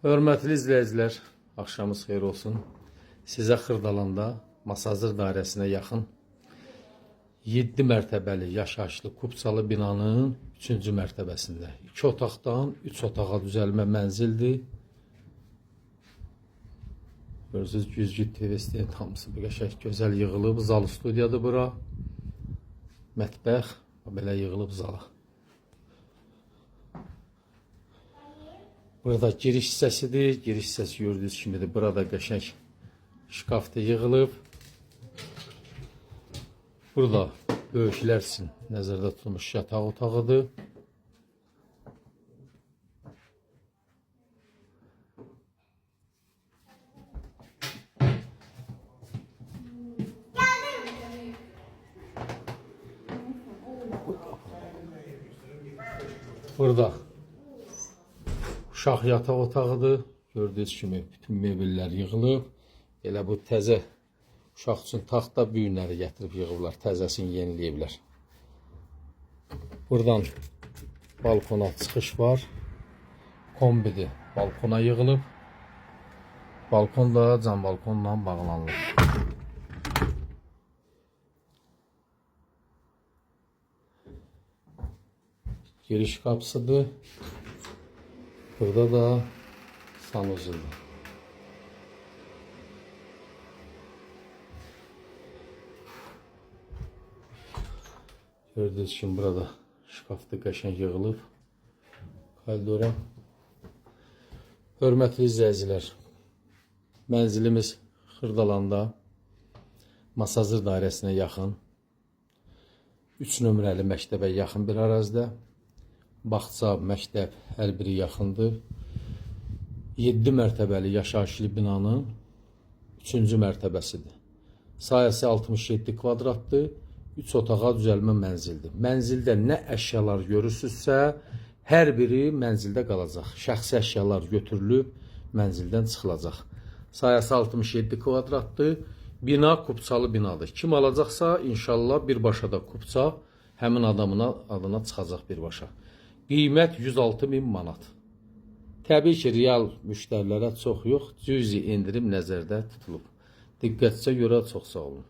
Hörmətli izləyicilər, axşamınız xeyir olsun. Sizə Xırdalanda Masazır dairəsinə yaxın 7 mərtəbəli yaşayışlı kupçalı binanın 3-cü mərtəbəsində 2 otaqdan 3 otağa düzəlmə mənzildir. Görürsünüz, güzgü, TV stand hamısı bu qəşəng gözəl yığılıb. Zal studiyadır bura. Mətbəx belə yığılıb zala. Burada giriş hissəsidir. Giriş hissəsi gördüyünüz kimidir. Burada qəşəng şkaf da yığılıb. Burada böyüklər üçün nəzərdə tutulmuş yataq otağıdır. Burada uşaq yataq otağıdır. Gördüyünüz kimi bütün mebellər yığılıb. Elə bu təzə uşaq üçün taxta bu günləri gətirib yığıblar. Təzəsini yeniləyiblər. Buradan balkona çıxış var. Kombidir. Balkona yığılıb. Balkon da cam balkonla bağlanılıb. Giriş qapısıdır. Burada da sanuzeldir. Gördüyünüz kimi burada şkafda qəşəng yığılıb. Koridora. Hörmətli izləyicilər, mənzilimiz Xırdalanda Masazır dairəsinə yaxın 3 nömrəli məktəbə yaxın bir ərazidə. Bağça, məktəb hər biri yaxındır. 7 mərtəbəli yaşayışlı binanın 3-cü mərtəbəsidir. Sahəsi 67 kvadratdır. 3 otağa düzəlmə mənzildir. Mənzildə nə əşyalar görürsünüzsə, hər biri mənzildə qalacaq. Şəxsi əşyalar götürülüb mənzildən çıxılacaq. Sahəsi 67 kvadratdır. Bina kupçalı binadır. Kim alacaqsa inşallah birbaşa da kupça həmin adamına adına çıxacaq birbaşa. Qiymət 106 min manat. Təbii ki, real müştərilərə çox yox, cüzi endirim nəzərdə tutulub. Diqqətinizə görə çox sağ olun.